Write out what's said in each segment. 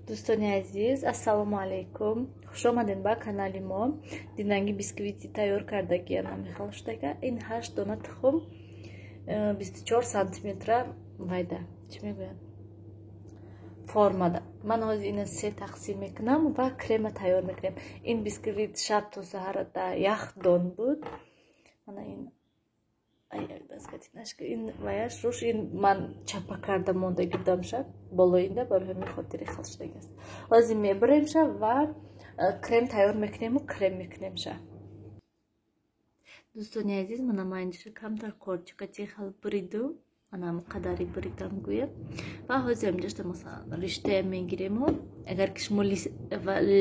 Дӯстони азиз, ассалому алайкум. Хуш омадед ба канали мо. Динанги бисквити тайёр кардагиам намихал шудага. Ин 8 дона тухм 24 сантиметра вайда. Чӣ мегӯянд? Формада. Ман ҳозир ина се тақсим мекунам ва крема тайёр мекунем. Ин бисквит шаб то саҳар дар яхдон буд. Мана ин ин ваяш руш ин ман чапа карда мондаги будам шаб болоинда, барои ҳамин хотири хал шудаги аст. Ҳозир мебарем ша ва крем тайёр мекунему крем мекунем ша. Дӯстони азиз, мана ман инҷа камтар корчикати хал биридум, ана қадари биридам гӯям ва ҳозир инҷашта масалан риштая мегирему, агар ки шумо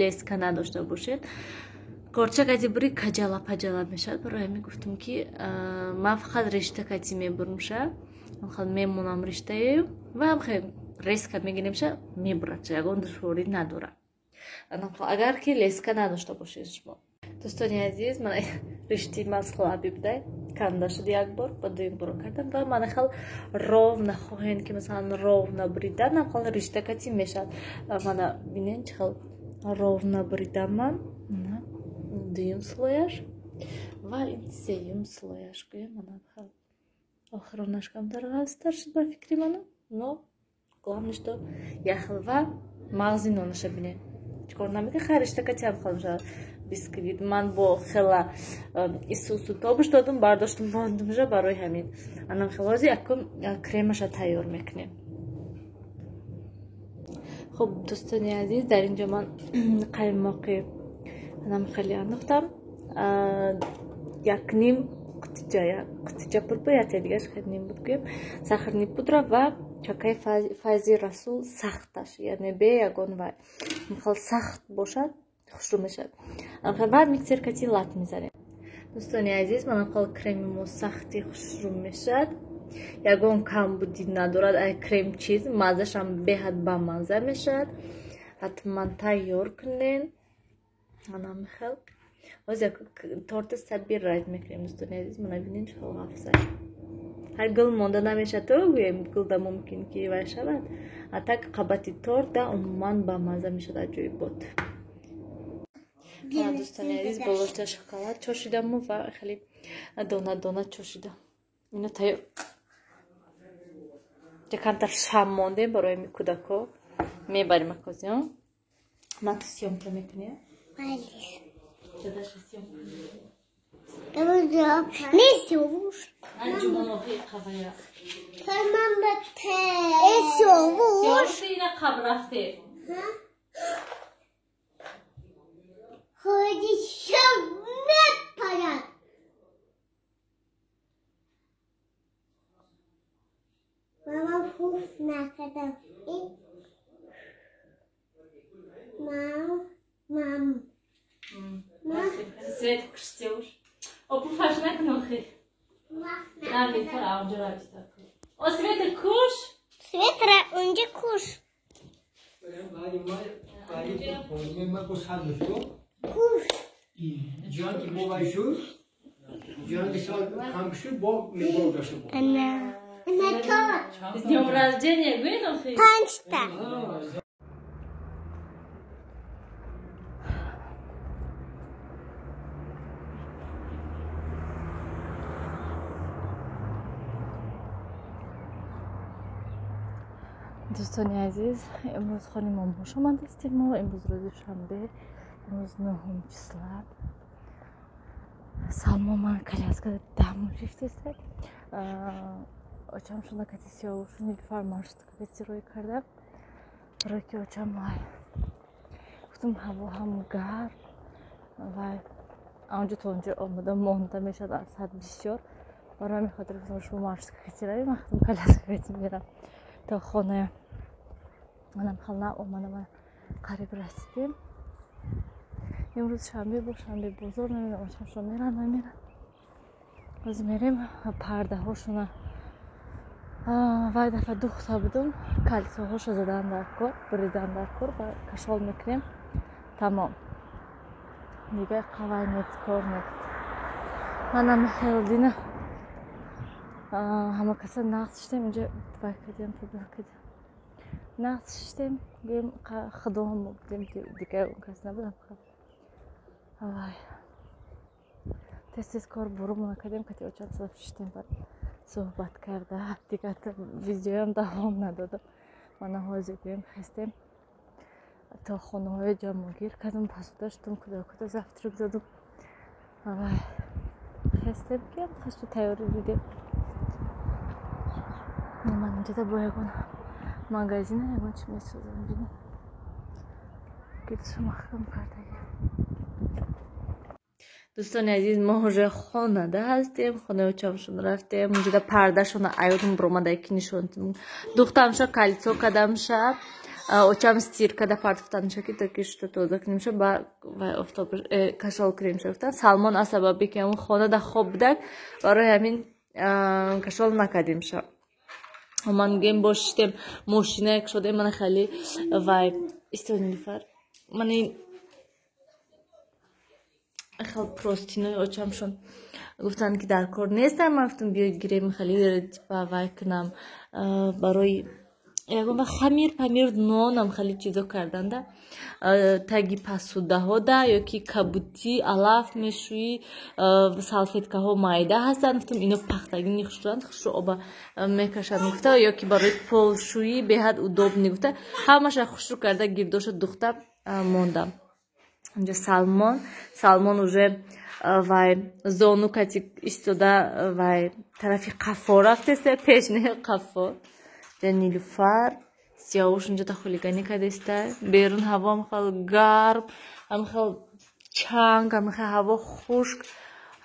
леска надошта бошед, корча кати бури каҷала паҷала мешавад. Барои ҳамин гуфтум ки ман фақат ришта кати мебурумша, хал мемонам риштаи ва ҳам резка мегиремша, мебурадша, ягон душворӣ надорад, агар ки леска надошта бошед шумо. Дӯстони азиз, ман ришти ман слаби будай, канда шуд як бор, ба дуюм боро кардам ва ман хал ровно хоҳем ки масалан ровно буридан, хал ришта кати мешавад. Мана бинен чӣ хел ровно буридам ман. Дуюм слояш ва ин сеюм слояш гӯям, мана хел охиронаш камтар ғафзтар шуд ба фикри ману, но главное, что яхел ва мағзи нонаша бинед чикор намекунад. Хайр, ришта кати ҳам хел мешавад бисквит. Ман бо хела исусу тобиш додум, бардоштум, мондумжа, барои ҳамин анам хел. Ҳозир якум кремаша тайёр мекунем. Хуб, дӯстони азиз, дар инҷо ман қаймоқи анам хеле андохтам, як ним қутича, як қутича пур буд, яке дигаш хеле ним буд гӯем, сахарни пудра ва чакаи Файзи Расул сахташ, яъне бе ягон вай хел сахт бошад, хушрӯ мешавад. Баъд миксер кати лат мезанем. Дӯстони азиз, манам хел креми мо сахти хушрӯ мешавад, ягон камбудӣ надорад. Ай крем чиз маззашам беҳад бамазза мешавад. Ҳатман тайёр кунен. Манам хел ҳозир торта сабиррайт мекунем. Дӯстони азиз, мана бинен чӣ хел ғафзаш. Ҳар гул монда намешавад, то гӯем гулда мумкин ки вай шавад, а так қабати торта умуман бамазза мешавад, аҷоибот. Дӯстони азиз, болошта шоколад чошидаму ва хеле дона дона чошидам. Ино тайёр камтар шам мондем барои кӯдако мебарем акозиён. Ман ту съёмка мекунӣ? Мама пуф накардам. Мам, мам. Свет куштеуш. О, пуфаш накунохи. Намефар аунҷа рависта. О, Света куш. Света унҷа куш. Куш. Ана. Ана то. С днем рождения, гӯй. Панҷта. Дӯстони азиз, имрӯз хони мо бош омадастем. Мо имрӯз рӯзи шанбе, имрӯз 9 числа. Салмо ман коляска дам гирифтеста. Очам шуна кати сиёвушу Нилуфар маршрутка кати рӯй карда. Барои ки очам вай гуфтум ҳаво ҳам гарм вай анҷо то онҷо омада монда мешавад аз ҳад бисёр. Барои ҳамин хотир гуфтум шумо маршрутка кати равем, ман худам коляска кати мерам то хона. Манам хел на омада, ман қариб расидем. Имрӯз шанбе бо шанбе бозор, намедонам очамшон меран намеран. Ҳозир мерем пардаҳошона вай дафъа духта будум, калсоҳошо задан дар кор, буридан дар кор ва кашол мекунем, тамом. Дигар қавай нет, кор нет. Манам хел дина ҳама каса нақс шудем, инҷа вай кардем, публа кардем. Нағз шиштем, гӯем, худоҳам будем, дигар он кас набудам. Вай, тез тез кор бурумона кардем, кати очам шиштем, баъд суҳбат карда, дигар видеоям давом надодам. Мана ҳозир, гӯем, хестем, то хонаҳои ҷамъогир кардам, посуда шудам, кӯдакода завтрак додам. Вай, хестем, ки хашту тайёрӣ дидем. Ман инҷода бо ягон магазина, ягон чи месозам, бинем, гирдшо маҳкам кардаги. Дӯстони азиз, мо уже хонада ҳастем, хонаи очамшон рафтем. Унҷода пардашона аёдум биромада, ки нишонтум. Духтамша кольцо кадамша, очам стиркада партофтанша, ки то ки шута тоза кунемша, ба офтоб кашол кунемша гуфтан. Салмон аз сабаби ки ҳамун хонада хоб будак, барои ҳамин кашол накардемша. Ман гӯем, бо шиштем, мошина кушодем. Мана хеле вай истонилфар, мана ин хел простынои очамшон гуфтанд, ки дар кор нестам. Ман гуфтам, биёед, гирем, хеле типа вай кунам, барои ягон вақт хамир памир, нонам, хеле чизо карданда, таги пасудаҳода ё ки кабутӣ, алаф мешӯӣ, салфеткаҳо майда ҳастанд. Гуфтам, ино пахтагини хушрӯанд, хушрӯ оба мекашанд, гуфта, ё ки барои полшӯӣ беҳад удобный, гуфта, ҳамаша хушрӯ карда, гирдоша духта мондам. Инҷа Салмон уже вай зону кати истода, вай тарафи қафо рафтеста, пеш не, қафо. Нилуфар, Сиёвуш унҷода хулиганӣ кардеста. Берун ҳаво ҳам хел гарм, ҳам хел чанг, ҳам хел ҳаво хушк,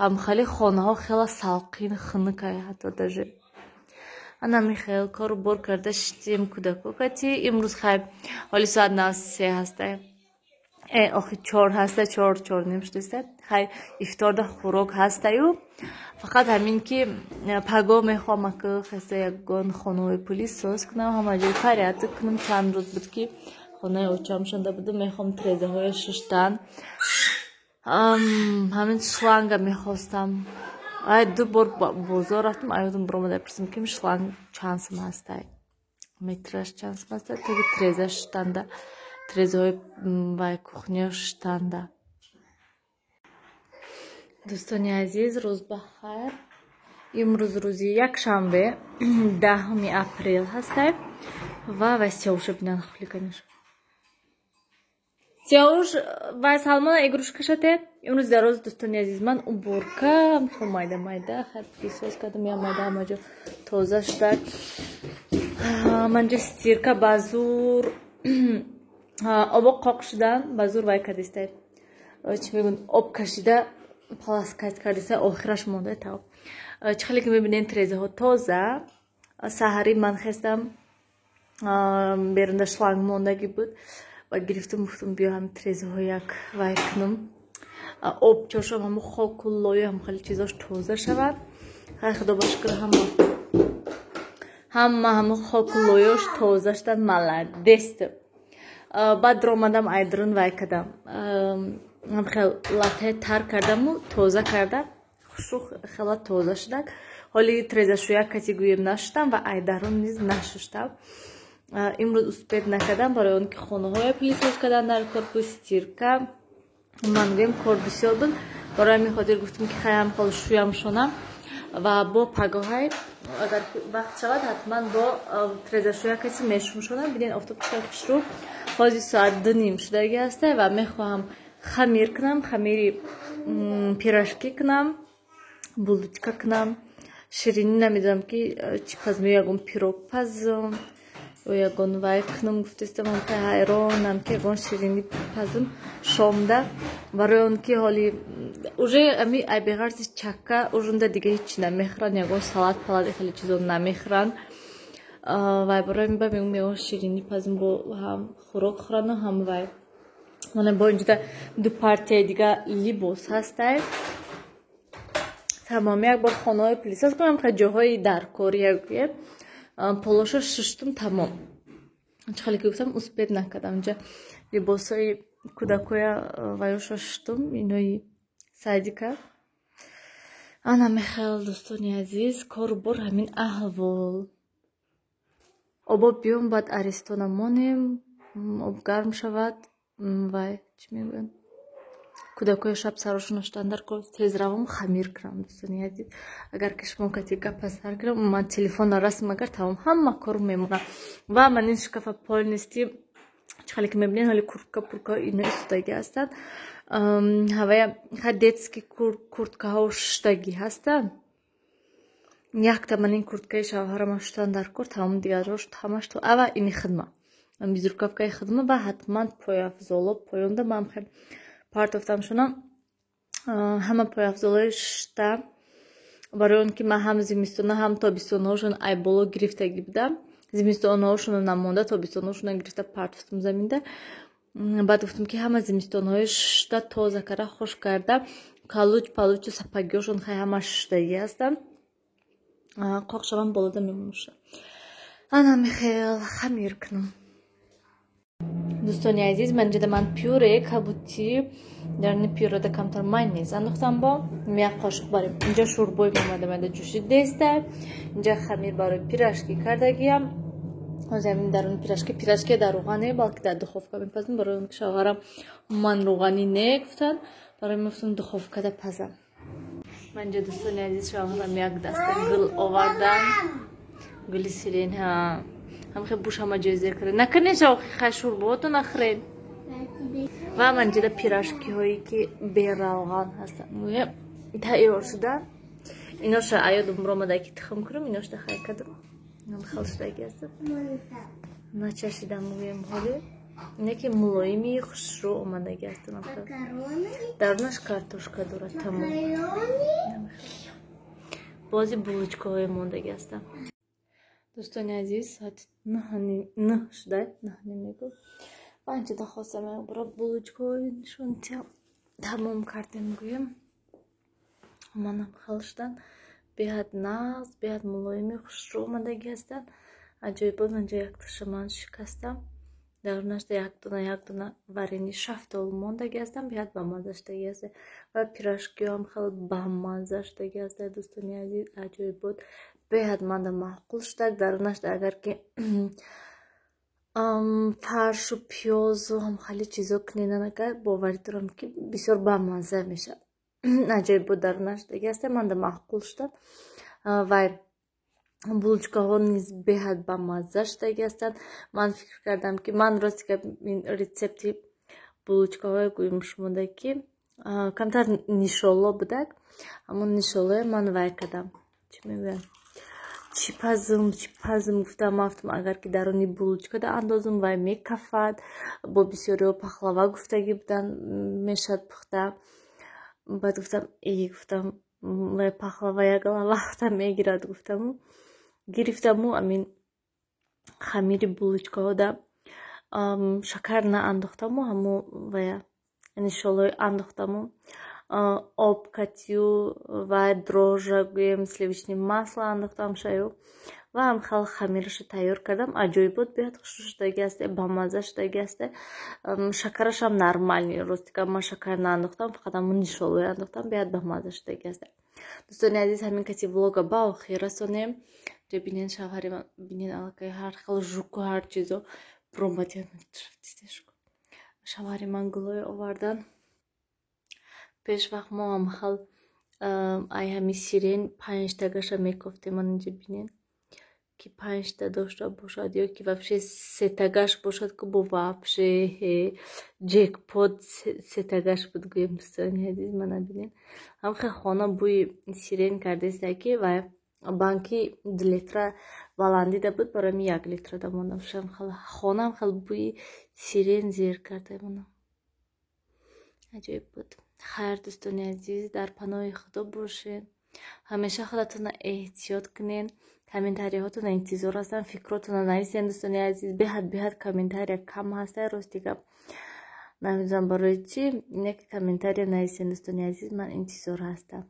ҳам хеле хонаҳо хела салқин, хунукай ҳатто даже. Ана михел кору бор карда шитем кӯдако кати. Имрӯз хай, ҳоли соат 3 ҳаста, охи 4 ҳаста, 4, 4:30 шудеста. Хай, ифторда хӯрок ҳастаю, фақат ҳамин ки паго мехоҳам ака хаста ягон хонаҳои пылесос кунам, ҳама ҷой порядок кунам. Чанд рӯз буд, ки хонаи очамшонда будам, мехоҳам трезаҳоя шуштан, ҳамин шланга мехостам. Ай, ду бор бозор рафтам, аёдам биромада пурсам, ки шланг чанд сум ҳастай, метраш чанд сум ҳастай, таги треза шуштанда, трезаҳои вай кухня шуштанда. Дӯстони азиз, рӯз ба хайр! Имрӯз рӯзи якшанбе, 10-уми апрел ҳастай. Ва вай Сиёвуша бинан, хулиганиш. Сиёвуш, вай Салмона игрушкашате. Имрӯз дар рӯз, дӯстони азиз, ман уборка хо майда майда хай пылесос кардам, я майда, ҳама ҷо тоза шуда. Манҷа стирка ба зур обо қоқ шудан, ба зур вай кардистай, чӣ мегӯн, об кашида полоскать кардиста, охираш монда. Тав чӣ хеле ки мебинед, трезаҳо тоза. Саҳарӣ ман хестам, берунда шланг мондагӣ буд ва гирифтам, гуфтам, биё, ҳами трезаҳо як вай кунам, об чошам, ҳамо хоку лою, ҳам хеле чизош тоза шавад. Хай, худо ба шукр, ҳама ҳамо хоку лоёш тоза шудан, молодец. Баъд ромадам, айдрун вай кардам, хел латаи тар кардаму тоза кардам, хушрӯ хела тоза шудак. Ҳоли трезашӯяк кати гӯем нашуштам ва айдарун низ нашуштам. Имрӯз успеть накардам, барои он ки хонаҳоя пылесос кардан дар корпус, стирка, ман гӯем, кор бисёр буд. Барои ҳамин хотир гуфтам, ки хаям хол шӯям шонам ва бо пагоҳай, агар вақт шавад, ҳатман бо трезашӯяк каси мешумшонам. Бинед, офтоб чӣ хушрӯ. Ҳозир соат 2:30 шудаги ҳаста ва мехоҳам хамир кунам, хамири пирожки кунам, булочка кунам, ширинӣ намедонам, ки чӣ пазм, ягон пирог пазм ё ягон вай кунам, гуфтистам. Ҳайронам, ки ягон ширинӣ пазм шомда, барои он ки ҳоли уже ами айбеғарзи чакка ужунда дига ҳечи намехӯранд, ягон салат палат, хеле чизо намехӯранд. Вай, барои ба мегӯм, ягон ширинӣ пазм, бо ҳам хӯрок хӯрану ҳам вай. Мана бо инҷода ду партияи дига либос ҳастай. Тамом, як бор хонаҳои пылесос кунам, ҷоҳои даркорӣ ягӯем, полоша шуштум, тамом. Чӣ хеле ки гуфтам, успеть накардам. Инҷа либосҳои кӯдакоя ваёша шуштум, инои садика. Ана мехел, дӯстони азиз, кору бор ҳамин аҳвол. Обо биём, баъд аристона монем, об гарм шавад. Вай, чӣ мегӯянд, кӯдакҳои шаб сарошона шудан дар кор, тез равам, хамир кунам. Дӯстони азиз, агар ки шумо кати гапа сар кунам, ман телефонро расм, агар тамом, ҳама кор мемонам. Ва ман ин шкафа полностью, чӣ хеле ки мебинед, ҳоли куртка пурка ино истодагӣ ҳастанд. Ҳавая детский курткаҳо шуштагӣ ҳастанд. Якта ман ин курткаи шавҳарама шуштан дар кор, тамом, дигаррош ҳамаш то ава ини хидма, безрукавкаи хидма ва ҳатман пойафзоло поёнда ман хел партофтамшонам, ҳама пойафзолои шушта, барои он ки ман ҳам зимистона, ҳам тобистонаҳошон ай боло гирифтагӣ будам. Зимистонаҳошонро намонда, тобистонаҳошонро гирифта партофтам заминда. Баъд гуфтам, ки ҳама зимистонҳои шушта, тоза карда, хушк карда, калуч палучу сапогиҳошон хай ҳама шуштагӣ ҳастанд. Қоқ шавам, болода мемонуша. Ана мехел хамир кунам. Дӯстони азиз, ман инҷода ман пюре кабутӣ, дарни пюреда камтар майонез андохтам, бо як қошуқ барем. Инҷа шӯрбои омада ҷӯшид деста. Инҷа хамир барои пирожки кардагиям. Ҳозир ҳамин даруни пирожки, пирожки дар равған не, балки дар духовка мепазем, барои он ки шавҳарам ман рӯғанӣ не гуфтанд, барои мегуфтам, духовкада пазам. Ман инҷа, дӯстони азиз, шавҳарам як даста гул овардан, гули сирень. Ҳа, ҳамхе буш ҳама ҷой зер карда накунед, шавқи хай, шӯрбоото нахӯред. Ва ман инҷода пирожкиҳое ки беравған ҳастанд, тайёр шуда. Иноша аёдум омада, ки тухм кунам, иношта хай кардам, хел шудаги ҳастанд. Начашидам, гӯем, ҳоле ине ки мулоими хушрӯ омадаги ҳастанд. Дарунаш картошка дорад, тамом. Бози булочкаҳое мондаги ҳастанд. Дӯстони азиз, соати 9:30 шуда, 9:30 мегӯ. Ман инҷода хостам як бора булочкаҳои нишонтиям. Тамом кардем, гӯем, манам хел шудан, беҳад нағз, беҳад мулоими хушрӯ омадагӣ ҳастанд, аҷоибот. Манҷа якташа ман шикастам, дарунашда якдона якдона варени шафтолу мондагӣ ҳастанд, беҳад бамазза шудагӣ ҳастанд. Ва пирожкиҳоам хеле бамазза шудагӣ ҳастанд. Дӯстони азиз, аҷоибот, беҳад манда маъқул шудак. Дарунашда агар ки фаршу пиёзу ҳамхали чизо кунед, боварӣ дорам, ки бисёр бамазза мешавад. Аҷоибот дарунаш шудагӣ ҳастанд, манда маъқул шуданд. Вай булочкаҳо низ беҳад бамазза шудагӣ ҳастанд. Ман фикр кардам, ки ман, рости гап, рецепти булочкаҳое гӯем шумода, ки камтар нишоло будак, ҳамон нишолое ман вай кардам, чӣ мегӯянд, чӣ пазм, чӣ пазм гуфтам. Ман гуфтам, агар ки даруни булочкада андозум, вай мекафад. Бо бисёриҳо пахлава гуфтагӣ буданд, мешад пухта. Баъд гуфтам, и гуфтам, вай пахлава ягала вақта мегирад, гуфтаму гирифтаму амин хамири булочкаҳода шакар наандохтаму, ҳамо вая нишолои андохтаму, об катию ва дрожжа, гӯем, сливочный масло андохтам шаю ва ҳам хел хамираша тайёр кардам. Аҷоибот, беҳад хушрӯ шудаги аст, бамазза шудаги аст. Шакарашам нормальный, рости гап, ман шакар наандохтам, фақат ҳамон нишолои андохтам, беҳад бамазза шудаги аст. Дӯстони азиз, ҳамин каси влога ба охир расонем. Бинен, шавҳари ман, бинен, аллакай ҳар хел жуку, ҳар чизо буромадиан. Шавҳари ман гулое овардан. Пеш вақт мо ҳам хел ай ҳами сирень панҷтагаша мекофтем. Ман инҷа бинен, ки панҷта дошта бошад ё ки вообще сетагаш бошад, ки бо вообще ҷекпот сетагаш буд, гӯем. Дӯстони азиз, мана бинен, ҳам хел хона бӯи сирень кардеста, ки вай банки 2 литра баландида буд, барои ми 1 литра дамонам. Хонаам хел бӯи сирень зер карда монам, аҷоиб буд. Хайр, дӯстони азиз, дар паноҳи Худо бошед, ҳамеша худатонро эҳтиёт кунед. Комментарияҳотонро интизор ҳастам, фикротонро нависен. Дӯстони азиз, беҳад беҳад комментария кам ҳаста, рости гап, намедонам барои чӣ. Ине ки комментария нависен, дӯстони азиз, ман интизор ҳастам.